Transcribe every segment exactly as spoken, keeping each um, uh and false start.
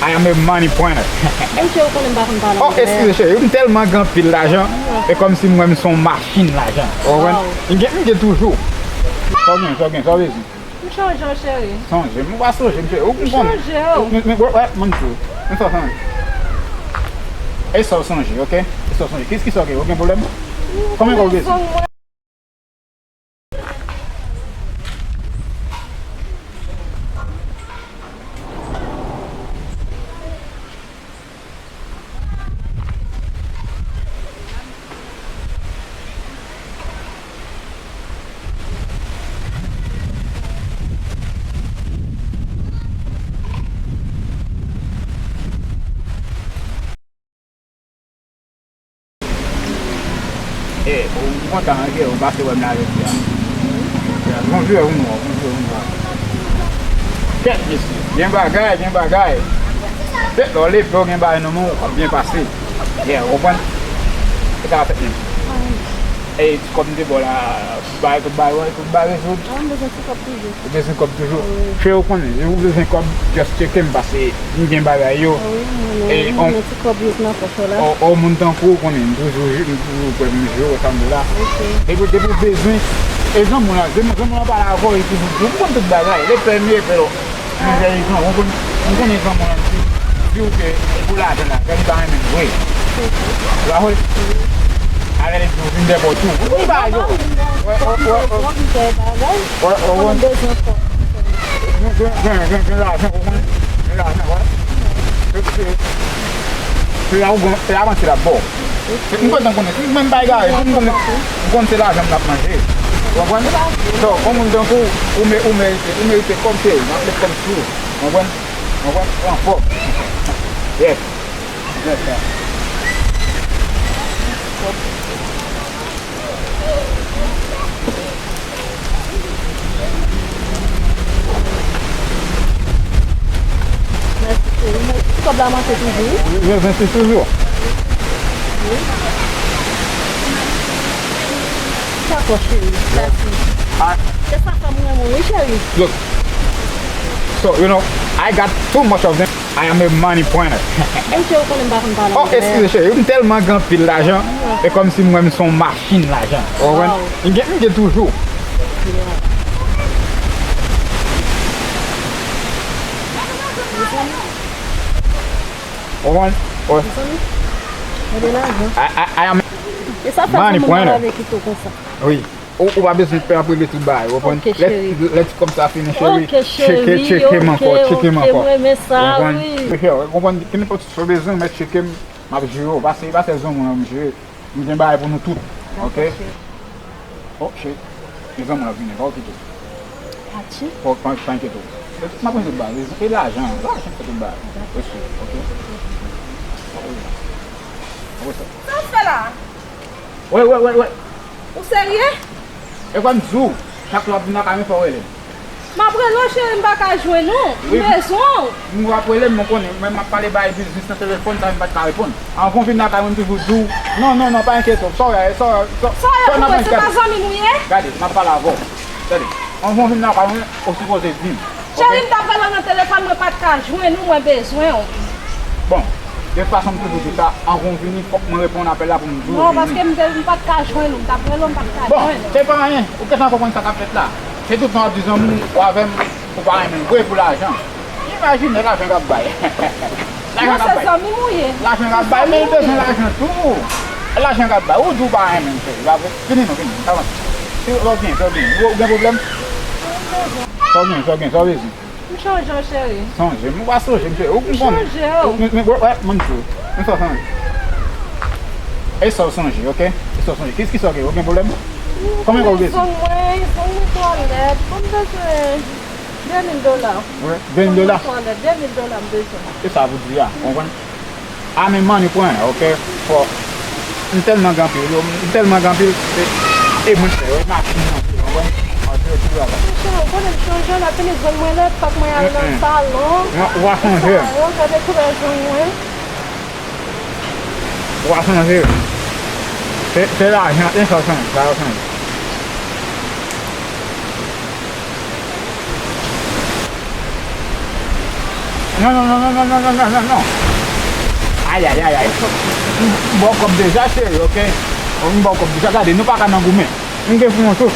I am a money printer. Monchè, ou konnen m pa konn pale anglè. Oh, eskize, cheri, m tèlman gen anpil lajan, e kòmsi m wè m se yon machin lajan. Ou konprann? Wow. M gen, m gen toujou. Sa w gen, sa w gen, sa w bezwen? M chanje w, cheri. Sonje, m pa sonje m, cheri. Ou konprann? M chanje w. M, m, m, wè, wè, mwen tou. M fè w sonje. E sa w sonje, oke? E sa w sonje. Kis ki sa w gen? Ou gen pwoblèm? Konbyen kòb ou bezwen? E, ou kontan, anke ou pase wè m la jodi a. Bonjou, ou nwa, bonjou, ou nwa. Kèt, mesye, gen bagay, gen bagay. Kèt, lè w leve, w gen bagay nan men w, w ap byen pase. Yeah, ou konprann? E sa k ap fèt menm. E, ti kòb m te ba w la, bay, tout bay, wè, tout bay rezoud. A, m bezwen ti kòb toujou. Ou bezwen kòb toujou? Wi. Cheri, ou konnen, si ou bezwen kòb, just tcheke m, paske m gen bagay yo. A wi, mwen menm, mwen menm ti kòb yo k nan pòch ou la. O, o, moun tankou ou konnen, m toujou, m toujou prè pou m jere w, sa m di w la. Ok. Depi, depi w bezwen, e zanmi w la, zanmi, zanmi w la pale avè w, li toujou di w, m konn tout bagay, le pèmi e pèlo. Mwen jere zanmi, ou konn, m konnen zanmi w la, m di, di w ke e pou lajan la, ke li pa renmen l vre. Ou pa vre? Alè li di w vin dèpò tou. Ou vin ba yo. Wè, wè, wè, wè. Wè, wè, wè. Gen, gen, gen, gen, gen lajan, ou konnen? Gen lajan, wè. Se, se, se la ou gen, se avanse l ap ba w. M kontan konnen, si m menm pa egare, si m konnen, m konn se lajan m ap manje. Ou konprann? So, yon moun tankou w, ou me-, ou merite, ou merite kòb, cheri, m ap met kòb sou ou. Ou konprann? Ou konprann? Ou anfòm. Yes. Yes, sir. Mèsi, cheri. Mèsi. Kòb la manke toujou, wi. Wi, mèsi toujou. Wi. Dakò, cheri. Mèsi. Ah. Se sa fè m renmen w, wi, cheri. Look. So, you know, I got too much of them. I am a money printer. Monchè, ou konnen m pa konn pale anglè. Oh, eskize, cheri, m tèlman gen anpil lajan, e kòmsi m wè m se yon machin lajan. Ou konprann? Wow. M gen, m gen toujou. Yeah. Ou konprann? Wi. Mezanmi, mwen gen lajan. I, I, I am money printer. E sa fè zanmi m pa vle kite w konsa. Wi. Ou, ou pa bezwen pè ap regle tout bagay, ou konprann? Ok, cheri. Lè, lè ti kòb sa fini, cheri, ok, cheri, tcheke, tcheke m ankò, ok, tcheke m ankò. Ok, m renmen sa, wi. Ou konprann? Cheri, ou konprann? Kenpòt sa w bezwen, men tcheke m, m ap jere w. Pase, pase zanmi w la, m jere. M gen bagay pou nou tout, ok? Dakò, cheri. Oh, cheri. Gen zanmi w la vini, pa okite. Atchi. Pa, pa, pa enkyete w. E tout m ap rann tout bagay. E lajan, lajan fè tout bagay. Dakò. Respè, ok? Apre sa. Sa w fè la? Wè, wè, wè, wè. Ou serye? E kwè m di w, chak lè w ap vin lakay mwen, fò w rele m. M ap rele w, cheri, m pa ka jwenn ou. M bezwen w. M w ap rele m, mwen konnen, mwen m ap pale bay biznis nan telefòn, sa m pa t ka reponn. Anvan w vin lakay mwen, m toujou di w, non, non, non, pa enkyete w. Sa w ye, sa w ye, sa w ye pou mwen, se pa zanmi m ou ye? Gade, m ap pale avè w. Gade, anvan w vin lakay mwen, ou sipoze di m. Cheri, m t ap rele w nan telefòn, mwen pa t ka jwenn ou, mwen bezwen w. Bon, de tout fason, m toujou di sa, anvan w vini, fòk mwen reponn apèl la pou m di w vini. Non, paske m te, m pa t ka jwenn ou, m t ap rele w, m pa t ka jwenn ou. Bon, se pa anyen, ou gentan konprann sa k ap fèt la. Se tout tan w ap di zanmi w avè m, ou pa renmen m vre pou lajan. Imajine lajan k ap bay. Lajan k ap bay. Non, se zanmi m ou ye. Lajan k ap bay, men l bezwen lajan tou. Lajan k ap bay, ou di w pa renmen m, cheri, pa vre? Vini non, vini, avanse. Lè w byen, lè w byen. Ou gen pwoblèm? Sa w gen, sa w gen, sa w bezwen? M chanje w, cheri. Sonje, m pa sonje m, cheri. Ou konprann? M chanje w. M, m, wè, wè, mwen tou. M fè w sonje. E sa w sonje, oke? E sa w sonje. Kis ki sa w gen? Ou gen pwoblèm? Konbyen kòb ou bezwen? Zanmi mwen, zanmi mwen twalèt. Mwen bezwen de mil dola. Wè, de mil dola? Zanmi mwen twalèt, de mil dola m bezwen. E sa pou di a, ou konprann? A men mani pran, oke? Fò. M tèlman gen anpil, yo, m tèlman gen anpil, e, e mwen fè, wè, machin nan, ou konprann? An, se tout bagay. Monchè, ou konnen m chanje, la fini jwenn mwen lè, fòk mwen al nan salon. Ou, ou a chanje. Salon, gade koulè zong mwen. Ou a chanje. Se, se lajan, e sa w chanje, sa w chanje. Non, non, non, non, non, non, non, non, non, non. Ay, ay, ay, ay. M ba w kòb deja, cheri, oke? M ba w kòb deja. Gade, nou pa ka nan goumen. M gen pou nou tout.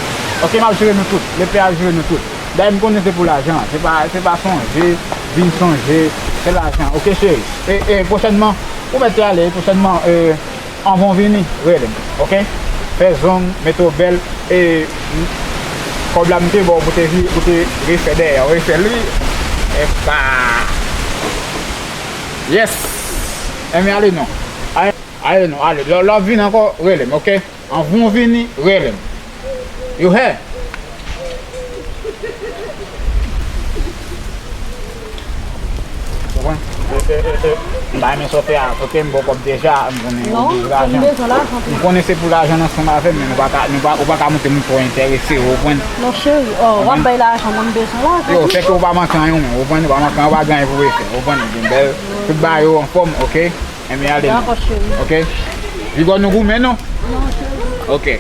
Oke, m ap jere nou tout. Lepè ap jere nou tout. Dayè, m konnen se pou lajan. Se pa, se pa sonje, vin sonje. Se lajan. Oke, cheri? E, e, pwochènman, ou mèt te ale. Pwochènman, e, anvan w vini, rele m, oke? Fè zong, mete w bèl, e kòb la m te ba w pou te vi-, pou te refè dèyè, refè l wi. Epa! Yes! Enben ale non. Ale, ale non, ale. Lè, lè w vin ankò, rele m, oke? Anvan w vini, rele m. You hear? Konprann? E, e, e, e, m pa renmen sa w fè a, oke? M ba w kòb deja, m konnen ou bezwen lajan. Non, m bezwen lajan tou. M konnen se pou lajan ansanm avè m, men nou pa ka, nou pa, ou pa ka montre m twò enterese, ou konprann? Non, cheri, oh, w ap bay lajan, mwen m bezwen lajan tou. Yo, sèke ou pa manke anyen, ou konprann? Ou pa manke anyen, ou pa gen anyen pou w fè, ou konprann? Ou gen bèl, tout bagay yo anfòm, oke? Enben ale non. Dakò, cheri. Oke? Vigò nou goumen non? Non, cheri. Oke.